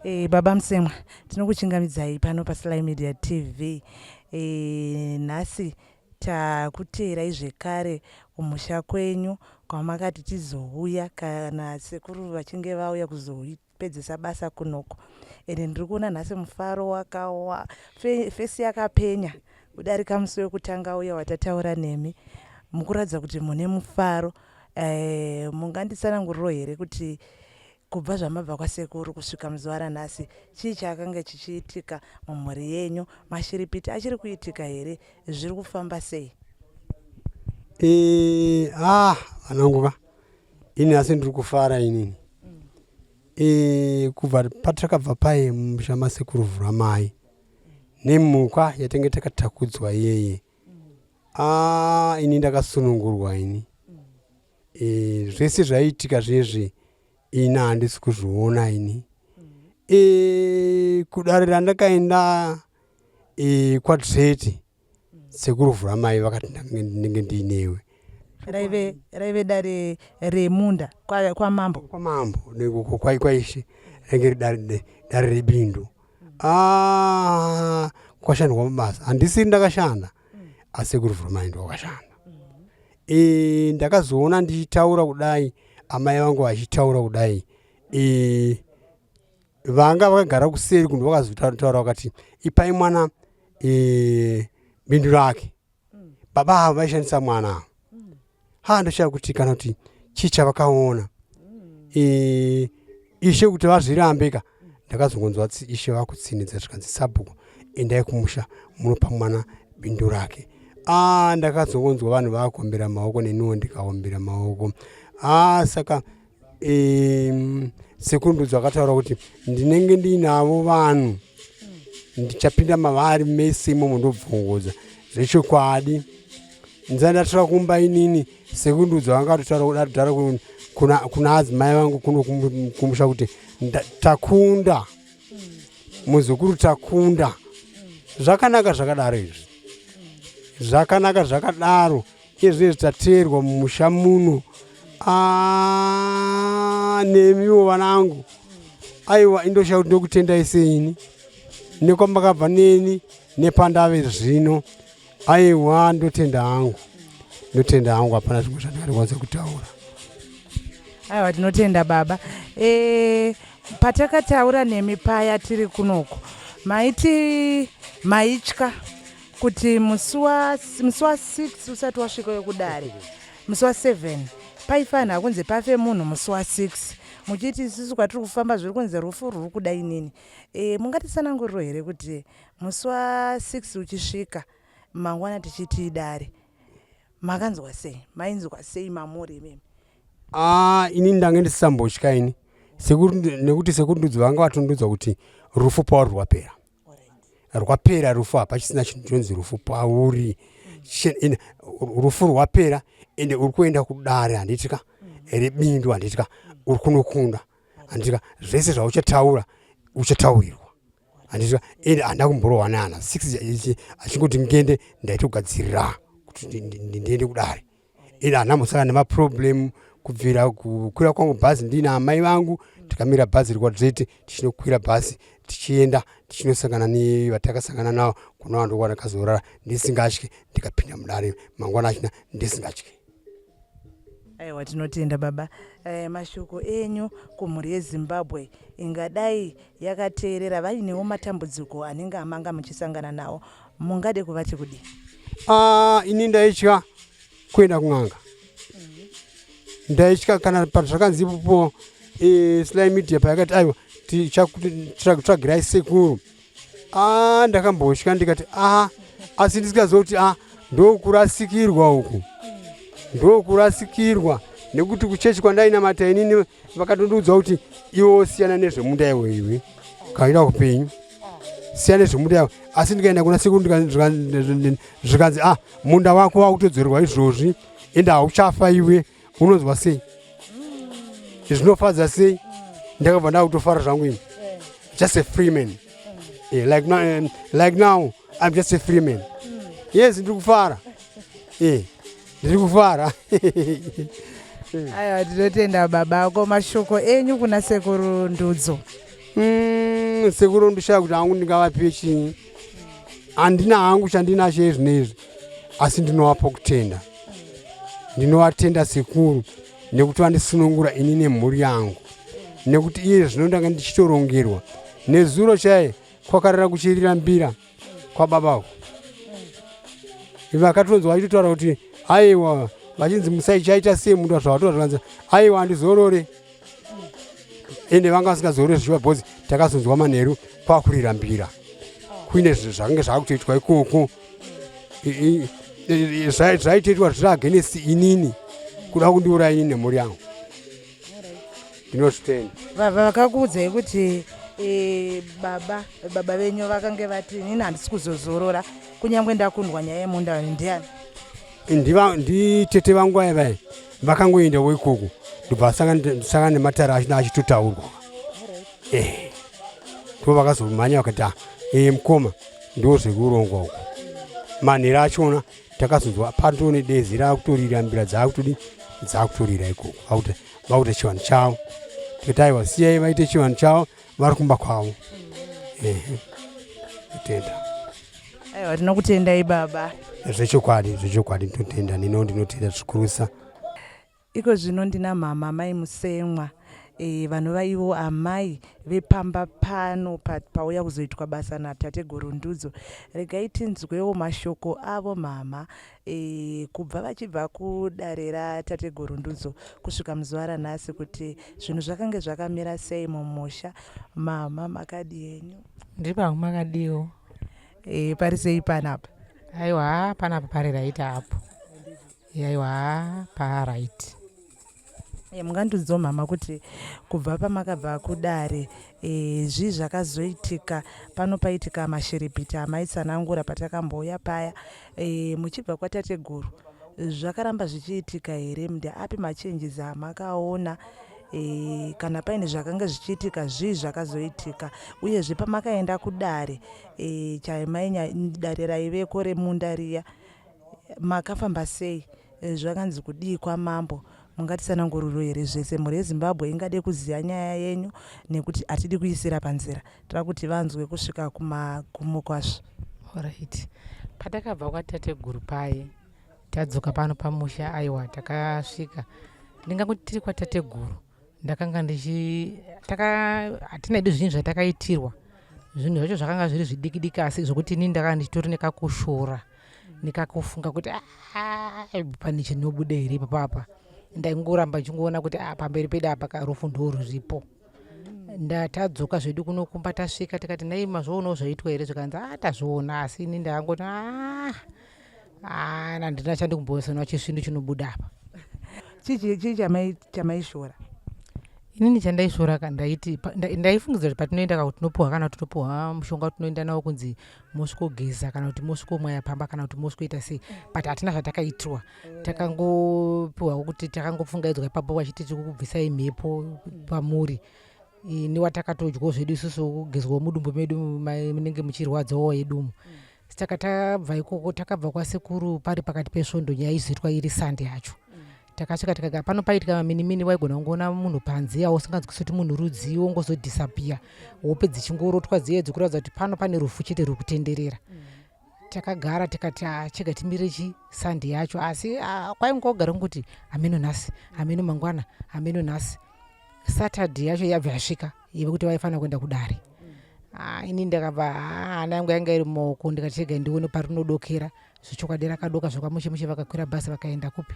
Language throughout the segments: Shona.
E, baba Musemwa, tinokuchingamidzai pano paSly Media TV. E, nhasi takuteerai zvekare kumusha kwenyu kwamakati tizouya kana sekuru vachinge vauya kuzopedzisa basa kunoko. Ende ndiri kuona nhasi mufaro wakawa fesi yakapenya kudarika musi wekutanga uya watataura nemi, mukuratidza kuti mune mufaro. E, munganditsananguriro here kuti Kubva zvamabva kwasekuru kusvika muzuva ranhasi, chii chakange chichiitika mumhuri yenyu? Mashiripiti achiri kuitika here? Zviri kufamba sei? E, ah, vanangu ka ini nhasi ndiri kufara inini e, kubva patakabva paye mumusha masekuru Vhuramai nemhuka yatinge takatakudzwa iyeye ah, ini ndakasunungurwa ini e, zvese zvaiitika zvezvi ini handisi kuzviona ini e, kudare randakaenda e, kwadzveti sekuru Vhuramai vakati ndinge ndiinewe. Raive, raive dare remunda kwamambo kwa kwamambo kwaishe rainge ri dare rebindu. Ah, kwashandwa mabasa handisiri ndakashanda asi sekuru Vhuramai ndowakashanda. E, ndakazoona ndichitaura kudai amai vangu vachitaura kudai e, vanga vakagara kuseri kunhu vakazotaura vakati ipai mwana e, bindu rake. Baba avo vaishandisa mwana avo. Ha, ndoshaya kuti kana kuti chii chavakaona e, ishe kuti vazvirambeka. Ndakazongonzwa ishe vakutsinidza zvikanzi sabhuku endai kumusha munopa mwana bindu rake. Ah, ndakazongonzwa vanhu vakuombera maoko neniwo ndikaombera maoko. Ah, saka e, sekuru Ndudzo akataura kuti ndinenge ndiinavo vanhu ndichapinda mavari mese imomo ndobvongodza zvechokwadi. Ndisati ndatora kumba inini sekuru Ndudzo vanga vatotaura kudaro kuna, kuna adzimai vangu kuno kumusha kuti takunda muzukuru takunda. Zvakanaka zvakadaro izvi, zvakanaka zvakadaro. Izvezvi tateerwa mumusha muno nemiwo vanangu. Aiwa, indoshaya kuti ndokutendai seini nekwamakabva neni nepandave zvino. Aiwa, ndotenda hangu, ndotenda hangu, hapana zvimwe zvandingatokwanisa kutaura. Aiwa, tinotenda baba. E, patakataura nemi paya tiri kunoko maiti maitya kuti musi wa 6 usati wasvika wekudare, musi wa 7 paifanira kunzi pafe munhu musi wa 6, muchiti isusu kwatiri kufamba zviri kunzi rufu rwuri kuda inini. E, mungatitsananguriro here kuti musi wa 6 uchisvika mangwana tichiti idare makanzwa sei, mainzwa sei mamuri imimi? Ah, ini ndange ndisisambotya ini sekuru, nekuti sekuru Ndudzi vanga vatondudza kuti rufu pauri rwapera, rwapera rufu, hapachisina chinhu chinonzi rufu pauri. Rufu rwapera ende uri kuenda kudare handitika rebindu handitika uri kunokunda handitika zvese zvauchataura uchataurirwa handitika. Ende handina kumborohwa neana 6 achingoti ngende ndaitogadzirira kuti ndiende kudare. Ende handina kumbosangana nemaproblem kubvira kukwira kwangu bhazi ndiina amai vangu, tikamira bhazi rikwaDzvete tichinokwira bhazi tichienda tichinosangana nevatakasangana navo kunova ndokwandakazorara ndisingatyi, ndikapinda mudare mangwana achina ndisingatyi. Aiwa, tinotenda baba. E, mashoko enyu kumhuri yeZimbabwe ingadai yakateerera vainewo matambudziko anenge amanga muchisangana nawo, mungade kuvati kudii? Ah, ini ndaitya kuenda kun'anga. Ndaitya kana pazvakanzi ipopo eh, Sly Media payakati aiwa tichakutsvagirai sekuru. Ah, ndakambotya ndikati ah, asi ndisingaziva kuti ah, ndokurasikirwa uku. Ndokurasikirwa nekuti kuchechi kwandainamata inini vakatondiudza kuti iwe siyana nezvemunda iwe iwe kaida kupenyu siyana nezvemunda iwe asi ndikaenda kuna sekuru zvikanzi ah munda wako wakutodzorerwa izvozvi ende hauchafa iwe unonzwa sei zvinofadza sei ndakabva ndakutofara zvangu ini just a free man yeah, like, now, like now i'm just a free man yes ndiri kufara yeah. Ndiri kufara. Aiwa, tinotenda baba ko mashoko enyu kuna sekuru Ndudzo. Sekuru ndishaya kuti hangu ndingavape chii. Handina hangu chandinacho izvinezvi asi ndinovapa kutenda. Ndinovatenda sekuru nekuti vandisunungura ini nemhuri yangu nekuti iye zvino ndanga ndichitorongerwa nezuro chaiye kwakarara kuchirira mbira kwababa uko vakatonzwa vachitotaura kuti aiwa vachinzi musaichaita sei munhu zvavatoa zvikanzi aiwa handizorore ende vanga vasingazorore zvichiva bhozi takazonzwa manheru kwakurira mbira kuine zvinhu zvakange zvakutoitwa ikoko zvaitoitwa zviri against inini kuda kundiuraya inini nemhuri yangu ndinozvitenda Vakakuudzai kuti e, baba baba venyu vakange vati inini handisi kuzozorora kunyange ndakundwa nyaya yemunda ndiani? Nditete vangu vaya vaya vakangoendawo ikoko ndobva sangana nematare achina achitotaurwa eh ndo vakazomhanya vakati ah, eh mukoma ndo zvekurongwa uko manhero achona takazonzwa patone dezi rakutorira mbira dzakutodi dzakutorira ikoko vakuita chivanhu chavo tikati aiwa siyai vaite chivanhu chavo vari kumba kwavo ehe tenda Aiwa, tinokutendai baba. Zvechokwadi, zvechokwadi ndinotenda nino ndinotenda zvikurusa. Iko zvino ndina mama mai Musemwa e, vanova ivo amai vepamba pano pauya kuzoitwa basa natateguru Ndudzo. Regai tinzwewo mashoko avo mama e, kubva vachibva kudare ratateguru Ndudzo kusvika muzuva ranhasi kuti zvinhu zvakange zvakamira sei mumusha. Mama makadii henyu? Ndiri pangu makadiwo. E, pari sei panapa? Aiwa panapa pari right apo. Aiwa paraiti. E, mungandiudzawo mama kuti kubva pamakabva kudare e, zvii zvakazoitika pano paitika mashiripiti amaitsanangura patakambouya paya e, muchibva kwatateguru zvakaramba zvichiitika here ndeapi machanges amakaona e, kana paine zvakanga zvichiitika zvii zvakazoitika uyezve pamakaenda kudare e, chaimainya dare raiveko remunda riya makafamba sei zvakanzi kudii kwamambo mungatitsananguriro here zvese mhuri yezimbabwe ingade kuziva nyaya yenyu nekuti hatidi kuisira panzira toda kuti vanzwe kusvika kumagumo kwazvo. Alright. Patakabva kwatateguru paye tadzoka pano pamusha aiwa takasvika ndingangoti tiri kwatateguru ndakanga ndichi taka hatina hedu zvinhu zvatakaitirwa zvinhu zvacho zvakanga zviri zvidiki diki asi zvokuti inini ndakanga ndichitori nekakushora nekakufunga kuti ah, pane chinobuda here ipapapa ndaingoramba ndichingoona kuti ah, pamberi pedu apa karufu ndoruripo ndatadzoka zvedu kuno kumba tasvika tikati nhai mazvoonawo zvaitwa here zvikanzi a ah, tazviona asi ini ndakangoti a ah, handina chandikumboisana chisvindu chinobuda apa chii chamaishora inini chandaishora ka ndaiti ndaifungidzira kuti patinoenda ka tinopiwa kana kuti tinopiwa mushonga tinoenda nawo kunzi mosvikogeza kana kuti mosvikomwaya pamba kana kuti mosvikoita sei but hatina zvatakaitirwa takangopiwa kuti takangopfungaidzwa ipapo vachiti tiri kukubvisai mhepo pamuri ini watakatodyawo zvedu isusu kugezwawo mudumbu medu munenge muchirwadzawo yedumu saka tabva ikoko takabva kwasekuru pari pakati pesvondo nyaya izoitwa iri sande yacho takasvika tikagara pano paitika maminimini waigona kungoona munhu panze ausinganzwisi kuti munhu rudzii wongozodhisapiya hope dzichingorotwa dziye dzikuratidza kuti pano pane rufu chete ruri kutenderera takagara tikati ah, chega timire chi sande yacho asi ah, kwaingogara kungoti hameno nhasi hameno mangwana hameno nhasi saturday yacho yabva yasvika yekuti vaifanira kuenda kudare ah, ini ndakabva hana yangu yanga iri mumaoko ndikati chega ndione parinodokera. Zvechokwadi rakadoka zvakwamushe mushe vakakwira bhazi vakaenda kupi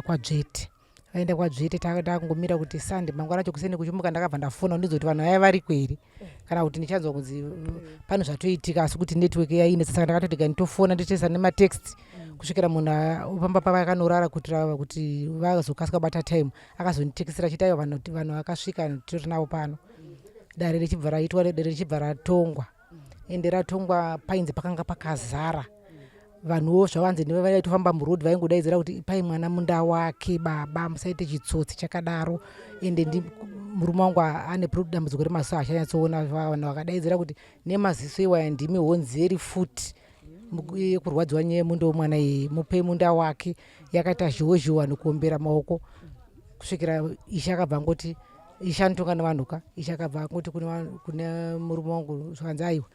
kwadzvete kwa vaenda kwadzvete takungomira kuti sunday mangwana acho kuseni kuchimuka ndakabva ndafona ndinzwa kuti vanhu vaya variko here kana kuti ndichanzwa kunzi pane zvatoitika asi kuti network yainetsa saka ndakatoti ga nditofona nditoisa nematext kusvikira munhu pamba pava akanorara kuitira kuti vazokasika kubata time akazonditekisira achiti aiwa vanhu vanhu vakasvika titori navo pano dare richibva raitwa dare richibva ratongwa ende ratongwa painzi pakanga pakazara vanhuwo zvavanzi vaitofamba muroad vaingodaidzira kuti ipai mwana munda wake baba musaite chitsotsi chakadaro ende ndi murume wangu ane dambudziko remaziso achanyatsoona vanhu vakadaidzira kuti nemaziso iwaya ndimi honzeri futi yekurwadziwa nyaya yemunda wemwana iyeye mupei munda wake yakaita zhowo zhowo vanhu kuombera maoko kusvikira ishe akabva angoti ishe anotonga nevanhu ka ishe akabva angoti kune murume wangu zvakanzi aiwa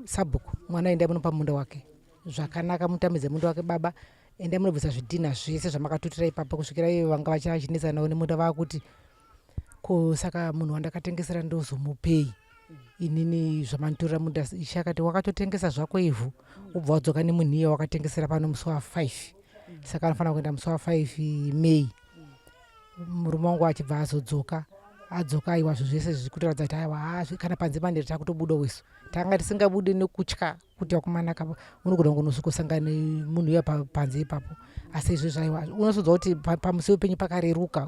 sabhuku mwana endai munopa munda wake zvakanaka mutambidze munda wake baba endai munobvisa zvidhinha zvese zvamakatutira ipapo kusvikira ivo vanga vachinetsanawo nemunda vakuti ko saka munhu wandakatengesera ndozomupei inini zvamanditorera munda ishe akati wakatotengesa zvako ivhu ubva wadzoka nemunhu iye wakatengesera pano musi wa 5 saka anofanira kuenda musi wa 5 may murume wangu achibva azodzoka adzoka aiwa zvinhu zvese zviri kutoratidza kuti aiwa haa kana panze manheru takutobudawo isu tanga tisingabudi nekutya kuti vakomana ka unogona kunosvikosangana nemunhu uya panze ipapo asi izvozvo aiwa unosodzwa kuti pamusi wepenyu pakareruka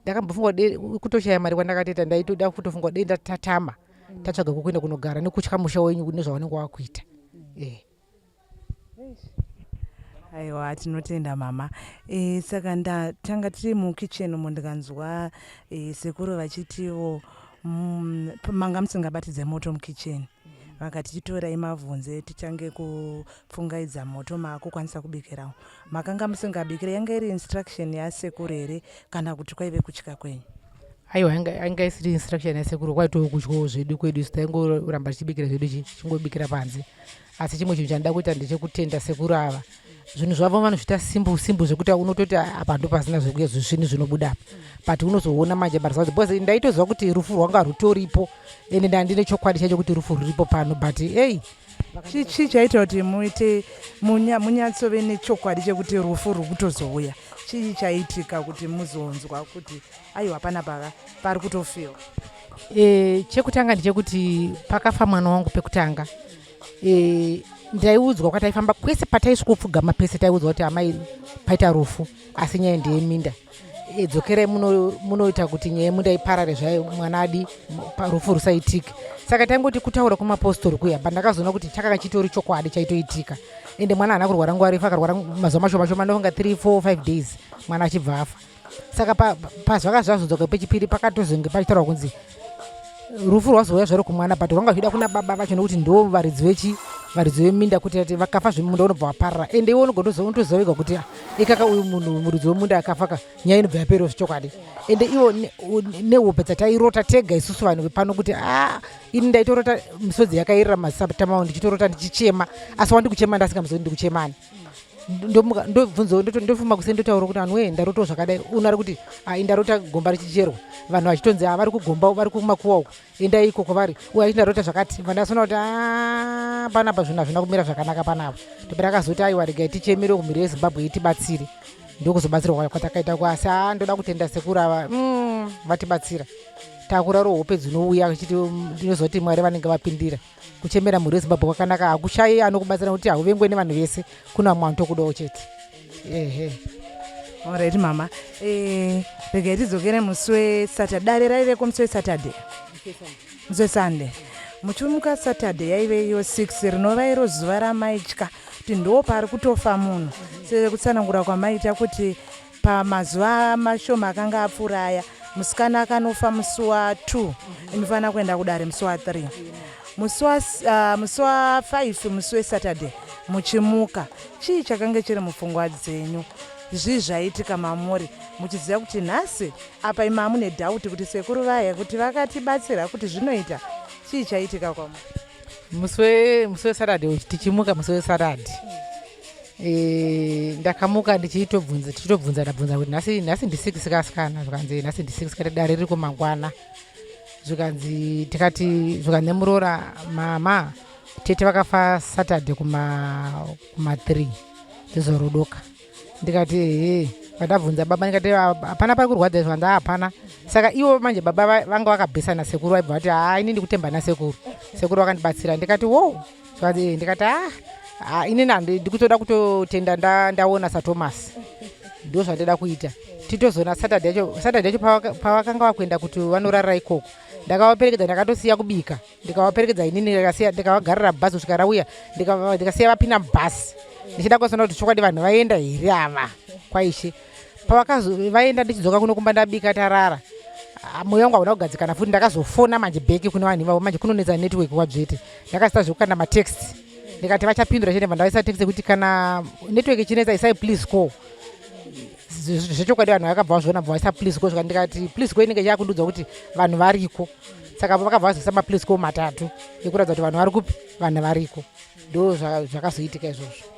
ndakambofunga kutoshaya mari kwandakatoita ndaitoda kutofunga dei ndatatama tatsvaga kwekuenda kunogara nekutya musha wenyu nezvaunenge wakuita eh. Aiwa tinotenda mama. E, saka ndatanga tiri mukitchen umo ndikanzwa e, sekuru vachitiwo mm, manga musingabatidze moto mukitchen vakati chitorai mavhunze titange kupfungaidza moto maakukwanisa kubikirawo makanga musingabikire yanga iri instruction yasekuru here kana kuti kwaive kutya kwenyu aiwa yanga isiri instruction yasekuru kwaitoo kutyawo zvedu kwedu isu taingoramba tichibikira zvedu chingobikira panze asi chimwe chinhu chandida kuita ndechekutenda sekuru ava zvinhu zvavo vanozviita simbu simbu zvekuti unototi apa ndo pasina zvekuya zvisvini zvinobuda apa but unozoona manje maresults because ndaitoziva kuti rufu rwanga rutoripo ende ndandine chokwadi chacho kuti rufu ruripo pano but ei chii chaita kuti muite munyatsove nechokwadi chekuti rufu ruri kutozouya chii chaitika kuti muzonzwa kuti aiwa panapa pari kutofiwa e, chekutanga ndechekuti pakafa mwana wangu pekutanga e, ndaiudzwa kwataifamba kwese pataisvikopfugama pese taiudzwa kuti amai paita rufu asi nyaya ndeyeminda e, dzokerai munoita kuti nyaya yemunda iparare zvayo mwana adi rufu rusaitike saka taingoti kutaura kwemapostori kuya but ndakazoona kuti chakanga chitori chokwadi chaitoitika ende mwana haana kurwara nguva refu akarwara mazuva mashoma shoma ndofunga 3 4 5 days mwana achibva afa saka pazvaka zvazodzoka pechipiri pakatozonge pachitaurwa kunzi rufu rwazouya zvaro kumwana but rwanga zvichida kuna baba vacho nekuti ndo varidzi vechi varidzi veminda kuti ati vakafa zvemunda unobva waparara ende iwe unotoziva wega kuti ah, ikaka uyu munhu muridzi wemunda akafa ka nyaya inobva yaperawo zvechokwadi ende iwo nehope dzatairota tega isusu vanhu vepano kuti a ah, ini ndaitorota misodzi yakairira mazisatamawo ndichitorota ndichichema asi wandikuchema ndasingamuzivi ndikuchemani ndomuka ndobvunza ndofuma kuseni ndotaura kuti anhu wee ndarotawo zvakadai uno ari kuti ai ndarota gomba richicherwa vanhu vachitonzi a vari kugomba vari kumakuwa uko endai iko kwavari uye achiti ndarota zvakati vandasona kuti a panapa zvinhu hazvina kumira zvakanaka panapa ndobva rakazoti aiwa regai tichemere kumhiri yezimbabwe itibatsire ndokuzobatsirwa kwatakaita ko asi a ndoda kutenda sekuru ava mm, vatibatsira takuraro hope dzinouya chiti ndinozoti mwari vanenge vapindira kuchemera mhuri yezimbabwe kwakanaka hakushayi anokubatsira nekuti hauvengwe nevanhu vese kuna vamwe vanotokudawo chete ehe Alright mama. Eh, regai tidzokere musi weSaturday. Dare raiveko musi weSaturday. Musi weSunday. Muchimuka Saturday yaive iyo 6 rinova iro zuva ramaitya kuti ndo pari kutofa munhu. Sekutsanangura kwamaita kuti Pamazuva mashoma akanga apfuura aya, musikana akanofa musi wa 2 inofanira kuenda kudare musi wa 3. Musi wa musi wa 5 musi weSaturday muchimuka, chii chakange chiri mupfungwa dzenyu? Zvii zvaiitika mamuri muchiziva kuti nhasi apa imi hamune doubt kuti sekuru vaya kuti vakatibatsira kuti zvinoita? Chii chaiitika kwamuri? Musi weSaturday tichimuka musi weSaturday Eh, ndakamuka ndichitobvunza tichitobvunzana bvunza kuti nhasi nhasi ndi6 kasikana zvikanzi nhasi ndi6 kati dare riri mangwana zvikanzi tikati zvikanzi nemuroora mama Tete vakafa Saturday kuma kuma 3 dzezorodoka. Ndikati ehe, vandabvunza baba ndikati hapana pari kurwadza izvo hanzi hapana. Saka ivo manje baba vanga vakabhesa nasekuru vaibva vati haa ini ndikutemba nasekuru. Sekuru vakandibatsira ndikati wo zvikanzi eh, ndikati ah ah, inini handi ndikutoda kutotenda ndaona saThomas ndo zvandida kuita titozoona Saturday yacho Saturday yacho pavakanga vakuenda kuti vanorara ikoko ndakavaperekedza ndakatosiya kubika ndikavaperekedza inini ndikasiya ndikavagarira bhazi kusvika rauya ndikasiya vapinda mubhasi ndichida kuzoona kuti chokwadi vanhu vaenda here ava kwaishe pavakazo vaenda ndichidzoka kuno kumba ndabika tarara ah, moyo wangu hauna kugadzikana futi ndakazofona manje bheki kune vanhu ivavo manje kunonetsa network kwadzvete ndakasita zvekukanda matext ndikati vachapindura chete vandaisa text yekuti kana network ichinetsa isai please call zvechokwadi vanhu vakabva vazviona bva vaisa please call zvika ndikati please call inenge yakundiudza kuti vanhu variko saka vakabva vazoisa maplease call matatu ekuratidza kuti vanhu vari kupi vanhu variko ndo zvakazoitika izvozvo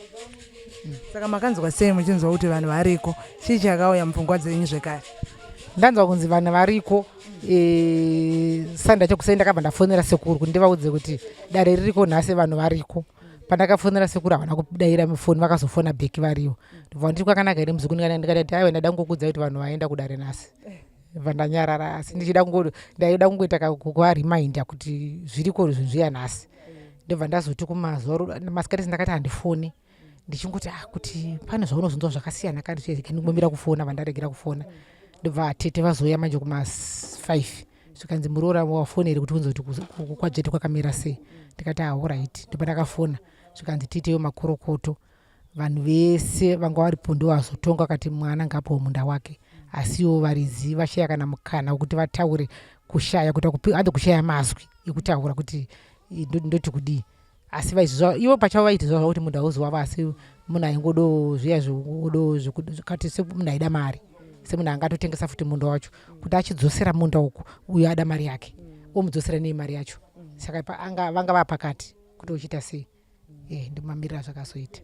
Saka makanzwa sei muchinzwa kuti vanhu variko? Chii chakauya mupfungwa dzenyu zvekare? Ndanzwa kunzi vanhu variko e, sanda chokusei ndakabva ndafonera sekuru kuti ndivaudze kuti dare ririko nhasi vanhu variko pandakafonera sekuru havana kudaira mufoni vakazofona bheki variyo ndobva ndiri kwakanaka here muzukuru ndikati aiwa ndada kungokuudza kuti vanhu vaenda kudare nhasi bva ndanyarara asi ndichida kungo ndaida kungoita kuvareminder kuti zviriko zvinhu zviya nhasi ndobva ndazoti kumazuva masikati ndakati handifoni ndichingoti ah kuti pane zvaunozonzwa zvakasiyana kani ndingomira kufona vandaregera kufona ndobva atete vazouya manje kuma 5 zvikanzi muroora wafona here kuti unze kuti kwadzvete kwakamira sei ndikati ahorit ah, ndobva ndakafona zvikanzi tiiteyo makorokoto vanhu vese vanga varipo ndovazotonga vakati mwana ngaapiwe munda wake asiwo varidzi vashaya kana mukana wekuti vataure kushaya kuita hanzi kushaya mazwi ekutaura kuti ndoti kudii asi vaizviziva ivo pachavo vaitiziva zvavo kuti munhu hauzi wavo asi munhu aingodo zviya zvodo kati semunhu aida mari semunhu angatotengesa futi munda wacho kuti achidzosera munda uku uyo ada mari yake omudzosera nei mari yacho saka vanga vapakati kuti uchiita sei eh, ndimamirira zvakazoita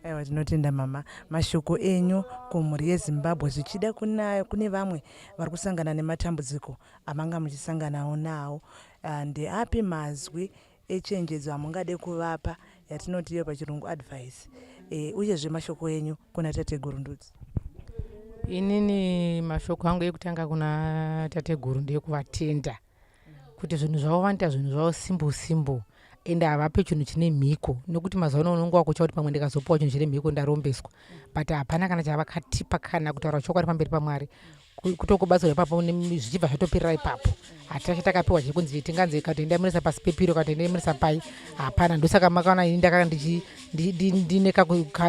aiwa tinotenda mama mashoko enyu kumhuri yezimbabwe zvichida kune vamwe vari kusangana nematambudziko amanga muchisanganawo nawo ah, ndeapi mazwi echenjedzo amungade kuvapa yatinoti iyo pachirungu advice e, uyezve mashoko enyu kuna tateguru ndudzi inini mashoko angu ekutanga kuna tateguru ndeyekuvatenda kuti zvinhu zvavo vanoita zvinhu zvavo simbo simbo ende havape chinhu chine mhiko nekuti mazuva ano unonge wakucha kuti pamwe ndikazopiwa chinhu chine mhiko ndarombeswa but hapana kana chavakatipa kana kutaura chokwadi pamberi pamwari kutokubatsirwa ipapo zvichibva zvatoperera ipapo hatina chatakapiwa chekunzi tinganzi katoendai munisa pasi pepiro katoendai munisa pai hapana ndosaka makaona ini ndakanga ndine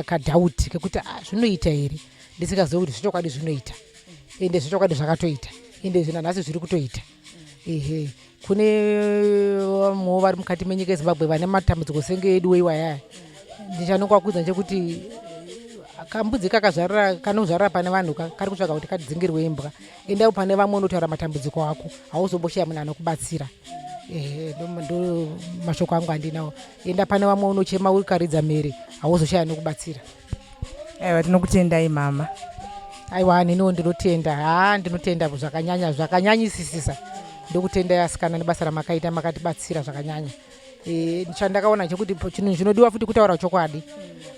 kadhauti kekuti ah, zvinoita here ndisingazivi kuti zvechokwadi zvinoita ende zvechokwadi zvakatoita ende zvina nhasi zviri kutoita ehe kune vamwewo vari mukati menyika yezimbabwe vane matambudziko senge edu iwayaya ndichanokwakuudza nchekuti kambudzi kakazvarira kanozvarira pane vanhu kari kutsvaga kuti kadzingirwe imbwa endawo pane vamwe unotaura matambudziko ako hauzomboshaya munhu anokubatsira ehe ndo mashoko angu andinawo enda pane vamwe unochema ukaridza mhere hauzoshaya anokubatsira Aiwa tinokutendai mama. Aiwa neniwo ndinotenda haa ndinotenda zvakanyanya zvakanyanyisisisa ndokutendai asikana nebasa ramakaita makatibatsira zvakanyanya e, chandakaona chekuti chinhu chinodiwa futi kutaura chokwadi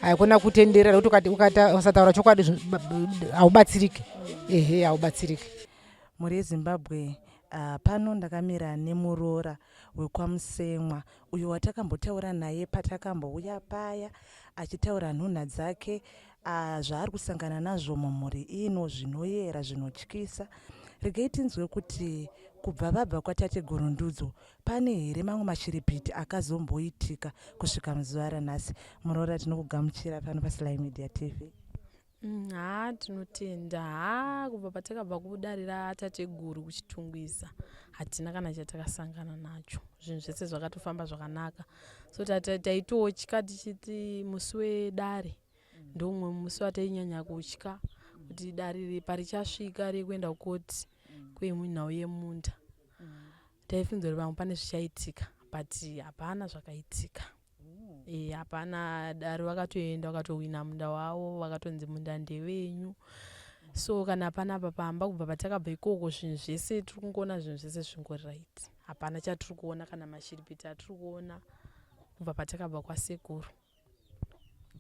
haikona kutenderera nekuti ukasataura chokwadi haubatsiriki ehe haubatsiriki mhuri yezimbabwe uh, pano ndakamira nemuroora wekwamusemwa uyo watakambotaura naye patakambouya paya achitaura nhunha dzake ah, zvaari kusangana nazvo mumhuri ino zvinoyera zvinotyisa. Regai tinzwe kuti kubva vabva kwatateguru Ndudzo pane here mamwe mashiripiti akazomboitika kusvika muzuva ranhasi. Muroora tinokugamuchira pano paSly Media TV. Mm, haa tinotenda haa kubva patakabva kudare ratateguru kuchitungwiza hatina kana chatakasangana nacho zvinhu zvese zvakatofamba zvakanaka so taitotya tichiti musi wedare ndoumwe musi watainyanya kutya kuti dare parichasvika rekuenda kukoti kwemunhau yemunda taifunza kuti pamwe pane zvichaitika but hapana zvakaitika e, hapana dare vakatoenda vakatowina munda wavo vakatonzi munda ndevenyu so kana panapa pamba kubva patakabva ikoko zvinhu zvese tiri kungoona zvinhu zvese zvingori right hapana chatiri kuona kana mashiripiti atiri kuona. Kubva patakabva kwasekuru.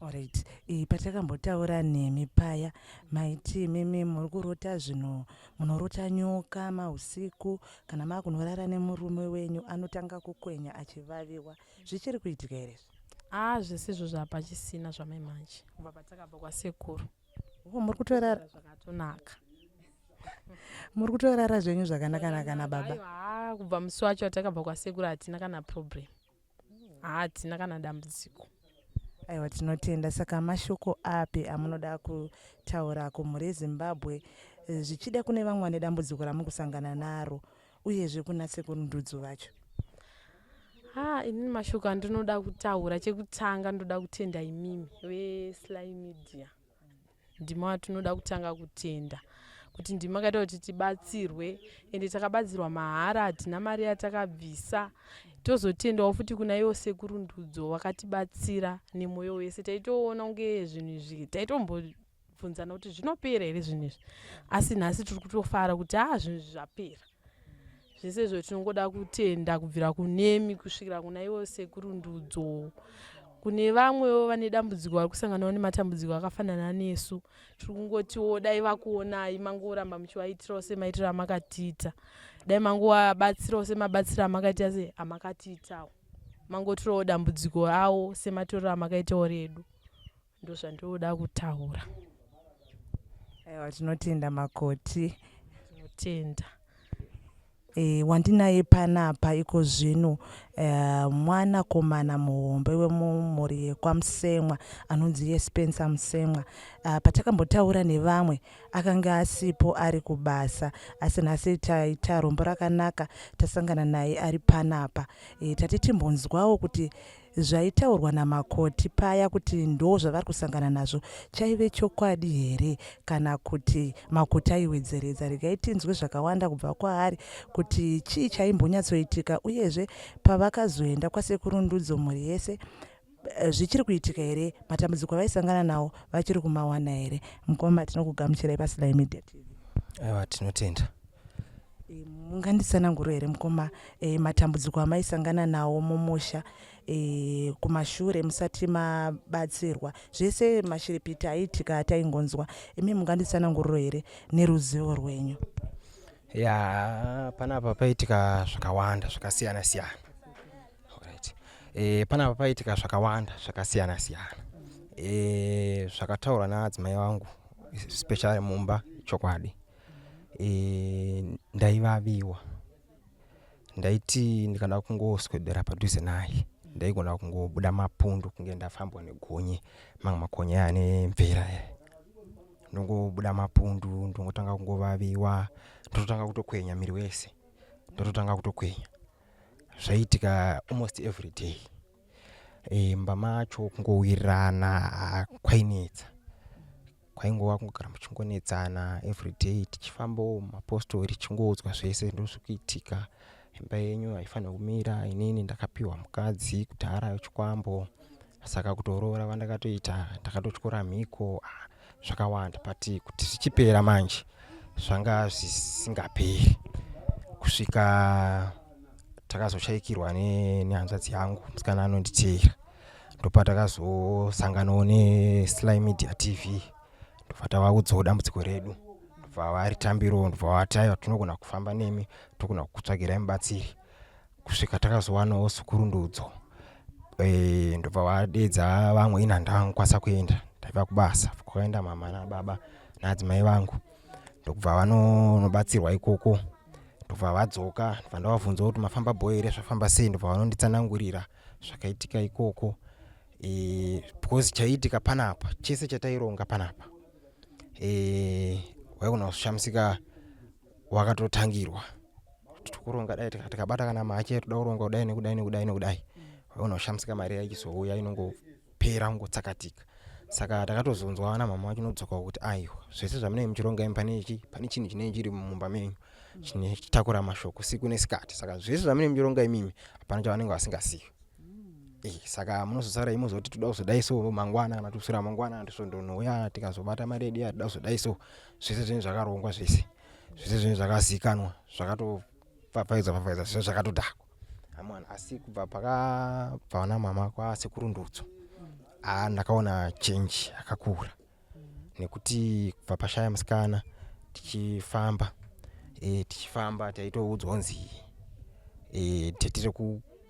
Alright. E, patakambotaura nemi paya maiti imimi muri kurota zvinhu munorota nyoka mausiku kana maakunorara nemurume wenyu anotanga kukwenya achivaviwa zvichiri kuitika here izvi? Haa zvese izvozvo hapachisina zvamai manje kubva patakabva kwasekuru. Oh, muri kutorara zvakatonaka. Muri kutorara zvenyu zvakanaka naka nababa. Aiwa kubva musi wacho watakabva kwasekuru hatina kana problem. Hatina kana dambudziko. Aiwa tinotenda. Saka mashoko api amunoda kutaura kumhuri yeZimbabwe eh, zvichida kune vamwe vane dambudziko ramuri kusangana naro uyezve kuna sekuru Ndudzu vacho? Ha, inini mashoko andinoda kutaura chekutanga ndoda kutenda imimi veSly Media. Ndimi watinoda kutanga kutenda kuti ndimi makaita kuti tibatsirwe ende takabatsirwa mahara hatina mari yatakabvisa tozotendawo futi kuna iwo sekuru Ndudzo vakatibatsira nemwoyo wese taitoona kunge zvinhu izvi taitombobvunzana kuti zvinopera here zvinhu izvi asi nhasi tiri kutofara kuti haa zvinhu izvi zvapera Zvese izvo tinongoda kutenda kubvira kunemi kusvikira kuna ivo sekuru Ndudzo. Kune vamwewo vane dambudziko vari kusanganawo nematambudziko akafanana nesu. Tiri kungotiwo dai vakuonai mangoramba muchivaitirawo semaitiro amakatiita. Dai mangovabatsirawo semabatsiro amakaita se amakatiitawo. Mangotorawo dambudziko rawo sematorero amakaitawo redu. Ndozvandinoda kutaura. Aiwa tinotenda makoti. Tinotenda. E, wandinaye panapa iko zvino e, mwanakomana muhombe wemumhuri yekwaMusemwa anonzi iye Spencer Musemwa. E, patakambotaura nevamwe akanga asipo ari kubasa asi nhasi taita rombo rakanaka tasangana naye ari panapa. E, tati timbonzwawo kuti Zvaitaurwa namakoti paya kuti ndozvavari kusangana nazvo chaive chokwadi here kana kuti makoti aiwedzeredza? Regai tinzwe zvakawanda kubva kwaari kuti chii chaimbonyatsoitika uyezve pavakazoenda kwasekuru Ndudzo mhuri yese eh, zvichiri kuitika here matambudziko avaisangana nawo vachiri kumawana here? Mukoma tinokugamuchirai paSly Media TV. Aiwa tinotenda. E, munganditsananguro here mukoma e, matambudziko amaisangana nawo mumusha e, kumashure musati mabatsirwa zvese mashiripiti aiitika ataingonzwa imi munganditsananguriro here neruzivo rwenyu? Ya, panapa paitika zvakawanda zvakasiyana siyana. Alright. E, panapa paitika zvakawanda zvakasiyana siyana. E, zvakataurwa naadzimai vangu especially mumba chokwadi. E, ndaivaviwa ndaiti ndikada kungoswedera padhuze naye ndaigona kungobuda mapundu kunge ndafambwa negonye mamwe makonye aya ane mvera aya ndongobuda mapundu ndongotanga kungovaviwa ndototanga kutokwenya miri wese ndototanga kutokwenya zvaiitika almost every day e, mumba macho kungowirirana kwainetsa kwaingova kungogara muchingonetsana everyday tichifambawo mumapostori tichingoudzwa zvese ndozvikuitika imba yenyu haifanira kumira inini ndakapiwa mukadzi kudhara chikwambo saka kutoroora vandakatoita ndakatotyora mhiko ah, zvakawanda but kuti zvichipera manje zvanga zvisingaperi kusvika takazoshaikirwa nehanzvadzi yangu musikana anonditeera ndopatakazosanganawo nesly media tv ndobva tavaudzawo dambudziko redu ndobva varitambirawo ndobva vati aiwa tinogona kufamba nemi togona kukutsvagirai mubatsiri kusvika takazowanawo sukuru ndudzo e, ndobva vadeedza vamwe ini handangakwanisa kuenda ndaiva kubasa kwakaenda mama nababa naadzimai vangu ndokubva vanobatsirwa ikoko ndobva vadzoka ndobva ndavabvunza kuti mafamba bho here zvafamba sei ndobva vanonditsanangurira zvakaitika ikoko e, because chaiitika panapa chese chataironga panapa e, waigona kushamisika wakatotangirwa tikuronga dai tikabata kana mache toda kuronga kudai nekudai nekudai nekudai waigona kushamisika mari yaichizouya inongopera kungotsakatika saka takatozonzwa vana mama vachinodzoka kuti aiwa zvese zvamunenge muchironga imi pane ichi pane chinhu chinenge chiri mumba menyu chinetakura mashoko siku nesikati saka zvese zvamunenge muchironga imimi hapana chavanenge vasingazivi eh, saka munozosara imozoti toda kuzodai so mangwana kana kuswera mangwana tisondonouya tikazobata mari yedu ya toda kuzodai so zvese zvinhu zvakarongwa zvese zvese zvinhu zvakazikanwa zvakatopfapfaidzwa pfapfaidzwa zvese zvakatodhakwa. Amwana asi kubva pakabva vana mama kwasekuru Ndutso ah, ndakaona change yakakura nekuti kubva pashaya musikana tichifamba e, tichifamba taitoudzwa kunzi e, tetire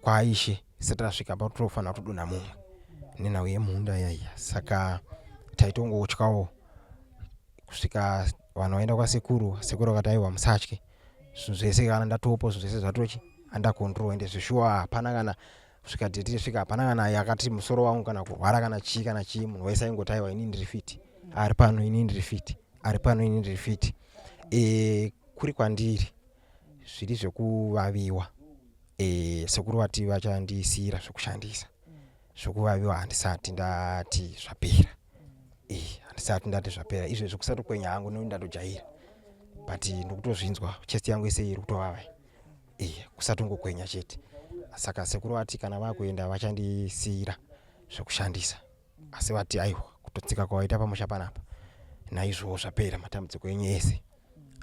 kwaishe tisati tasvika pa tofanira kutodonha mumwe nenhau yemunda yaiya saka taitongotyawo kusvika vanhu vaenda kwasekuru sekuru vakati aiwa musatye zvinhu zvese kana ndatopo zvinhu zvese zvatochi under control ende zveshuwa hapana kana kusvika tete tisvika hapana kana yakati musoro wangu kana kurwara kana chii kana chii munhu wese aingoti aiwa ini ndiri fiti ari pano ini ndiri fiti ari pano ini ndiri fiti e, kuri kwandiri zviri zvekuvaviwa e, sekuru vati vachandisiira zvekushandisa zvekuvaviwa handisati ndati zvapera e, handisati ndati zvapera izvezvi kusatokwenya hangu nekuti ndatojaira but ndikutozvinzwa chest yangu yese iri kutovava e, kusatongokwenya chete saka sekuru vati kana vakuenda vachandisiira zvekushandisa asi vati aiwa kutotsika kwawaita pamusha panapa naizvowo zvapera matambudziko enyu ese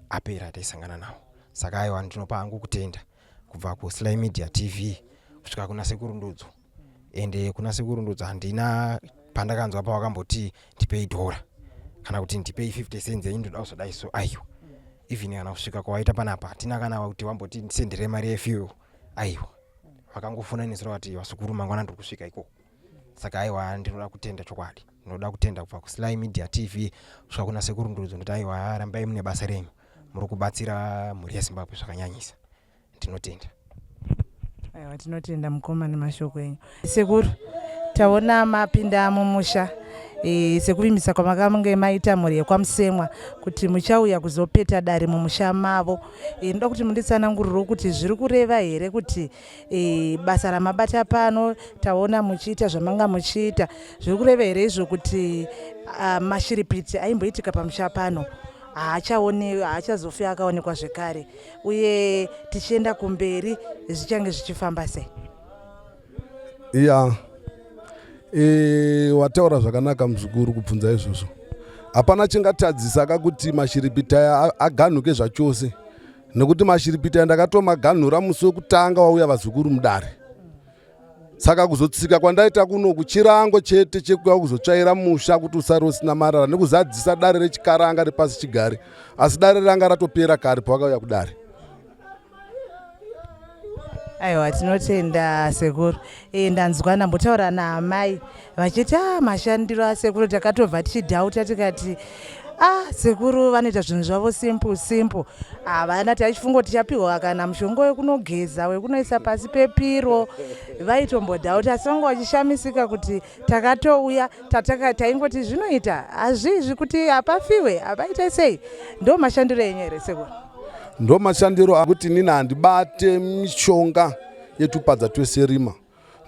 apera ataisangana nawo saka aiwa ndinopa hangu kutenda kubva kusly media tv kusvika kuna sekuru ndudzo ende kuna sekuru ndudzo handina pandakanzwa pawakamboti ndipei dhora kana kuti ndipei 50 cents yenyu ndoda kuzodai so aiwa even kana kusvika kwawaita panapa hatina kana kuti wamboti ndisendere mari yefuel aiwa vakangofona nesura vati vasukuru mangwana ndiri kusvika ikoko saka aiwa ndinoda kutenda chokwadi ndinoda kutenda kubva kusly media tv kusvika kuna sekuru ndudzo ndoti aiwa rambai mune basa renyu muri kubatsira mhuri yezimbabwe zvakanyanyisa ndinotenda aiwa tinotenda mukoma nemashoko enyu sekuru taona mapinda mumusha e, sekuvimbisa kwamakange maita mhuri yekwamusemwa kuti muchauya kuzopeta dare mumusha mavo e, ndoda kuti munditsanangurirewo kuti zviri kureva here kuti e, basa ramabata pano taona muchiita zvamanga muchiita zviri kureva here izvo kuti a, mashiripiti aimboitika pamusha pano haachaone haachazofi akaonekwa zvekare uye tichienda kumberi zvichange zvichifamba sei ya e, wataura zvakanaka muzukuru kubvunza izvozvo hapana chingatadzisa ka kuti mashiripiti aya aganhuke zvachose nekuti mashiripiti aya ndakatomaganhura musi wekutanga wauya vazukuru mudare saka kuzotsika kwandaita kunoku chirango chete chekuya kuzotsvaira musha kuti usare usina marara nekuzadzisa dare rechikaranga repasi chigare asi dare ranga ratopera kare pavakauya kudare aiwa tinotenda sekuru e, ndanzwa ndambotaura naamai vachiti a ah, mashandiro asekuru takatobva tichidhauta tikati ah sekuru vanoita zvinhu zvavo simple simple havana taichifunga kuti tichapiwa kana mushonga wekunogeza wekunoisa pasi pepiro vaitombodhauta asi vanga vachishamisika kuti takatouya tataka taingoti zvinoita hazvizvi kuti hapafiwe hapaite sei ndo mashandiro enyu here sekuru ndo mashandiro akuti inini handibate mishonga yetupadza tweserima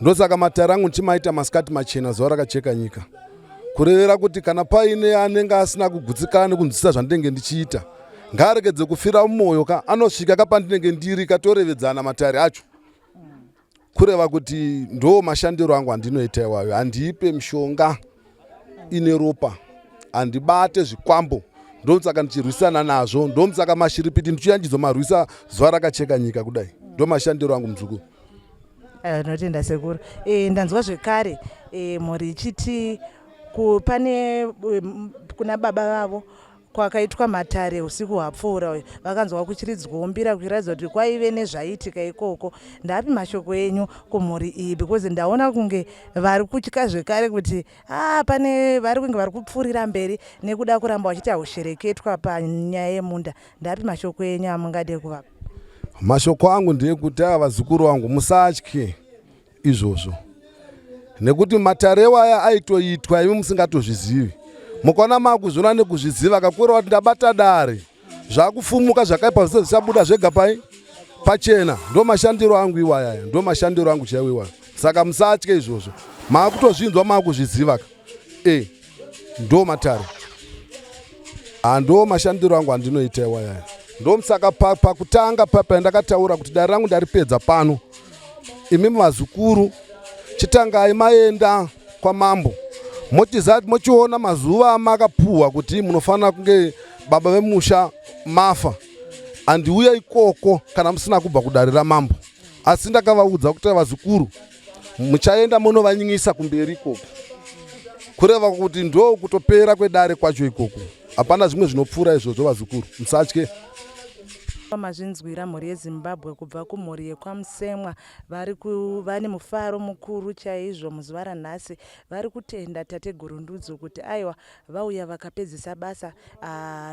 Ndosaka matare angu ndichimaita masikati machena zuva rakacheka nyika. Kurevera kuti kana paine anenge asina kugutsikana nekunzwisisa zvandinenge ndichiita ngaaregedze kufira mumwoyo ka anosvika ka pandinenge ndiri katorevedzana matare acho kureva kuti ndo mashandiro angu andinoita iwayo handiipe mishonga ine ropa handibate zvikwambo ndomusaka ndichirwisana nazvo ndomusaka mashiripiti ndichiuya ndichizomarwisa zuva rakacheka nyika kudai ndomashandiro angu muzukuru Ndinotenda sekuru. E, ndanzwa zvekare e, mhuri ichiti pane kuna baba vavo kwakaitwa matare usiku hwapfuura uyu vakanzwa kuchiridzwawo mbira kuchiratidza kuti kwaive nezvaiitika ikoko ndapi mashoko enyu kumhuri iyi because ndaona kunge vari kutya zvekare kuti ah, pane vari kunge vari kupfuurira mberi nekuda kuramba vachiita hushereketwa panyaya yemunda Ndapi mashoko enyu amungade kuvapa? Mashoko angu ndeyekuti aya vazukuru vangu musatye izvozvo nekuti matarewo aya aitoitwa imi musingatozvizivi mukaona makuzviona nekuzviziva kakura wati ndabata dare zvakufumuka zvakaipa zvese zvichabuda zvega pai pachena ndo mashandiro angu iwaya aya ndo mashandiro angu chaiwo iwaya saka musatye izvozvo maakutozvinzwa maakuzviziva ka e ndo matare ndo mashandiro angu andinoita iwayaya ndomusaka pakutanga pa, pa ndakataura kuti dare rangu ndaripedza pano imi vazukuru chitangai maenda kwamambo mochiza mochiona mazuva amakapuhwa kuti munofanira kunge baba vemusha mafa andiuya ikoko kana musina kubva kudare ramambo. Asi ndakavaudza kuti vazukuru muchaenda munovanyingisa kumberi ikoko, kureva kuti ndo kutopera kwedare kwacho ikoko. Hapana zvimwe zvinopfuura izvozvo vazukuru, musatye. Mazvinzwira mhuri yeZimbabwe kubva kumhuri yekwaMusemwa vari vane mufaro mukuru chaizvo muzuva ranhasi. Vari kutenda Tateguru Ndudzo kuti aiwa vauya vakapedzisa basa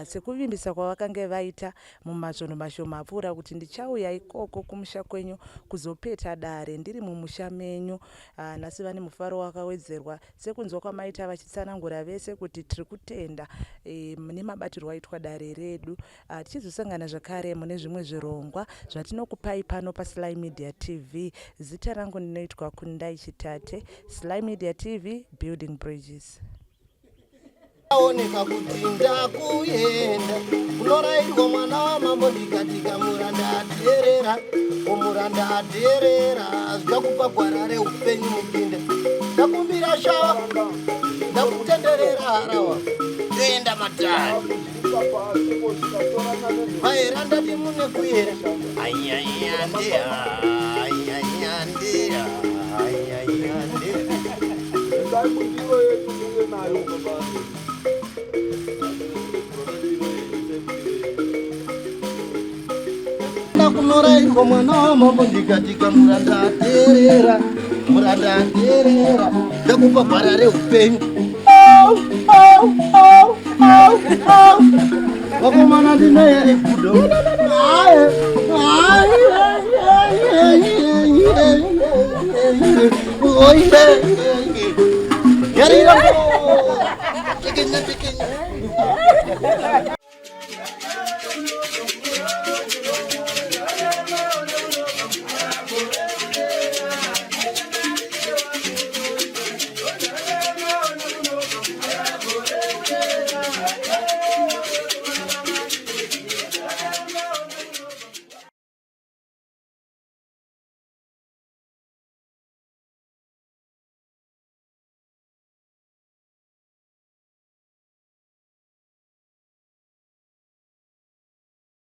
sekuvimbisa kwavakange vaita mumasvondo mashoma apfuura kuti ndichauya ikoko kumusha kwenyu kuzopeta dare ndiri mumusha menyu. Nhasi vane mufaro wakawedzerwa sekunzwa kwamaita vachitsanangura vese kuti tiri kutenda e, nemabatirwo aitwa dare redu. Tichizosangana zvakare mune zvimwe zvirongwa zvatinokupai pano paSly Media TV. Zita rangu ndinoitwa Kundai Chitate. Sly Media TV, building bridges. Aoneka kuti ndakuenda kunorairwa mwana wamambo ndikatika muranda ateerera omuranda ateerera zvichakupa gwara reupenyu mupinde ndakumbira shava ndakutenderera harawa toenda matare Vaera ndati mune kuyera. Aiaiandia, aiaiandia, aiaiandia. Endai mundiro yedu muve nayo baba. Kunorairwa mwana wamambo ndikatika muranda ateerera, muranda ateerera, ndakupa gwara reupenyu. Vakomana ndinoyere gudo. Yarira. Tikinya tikinya.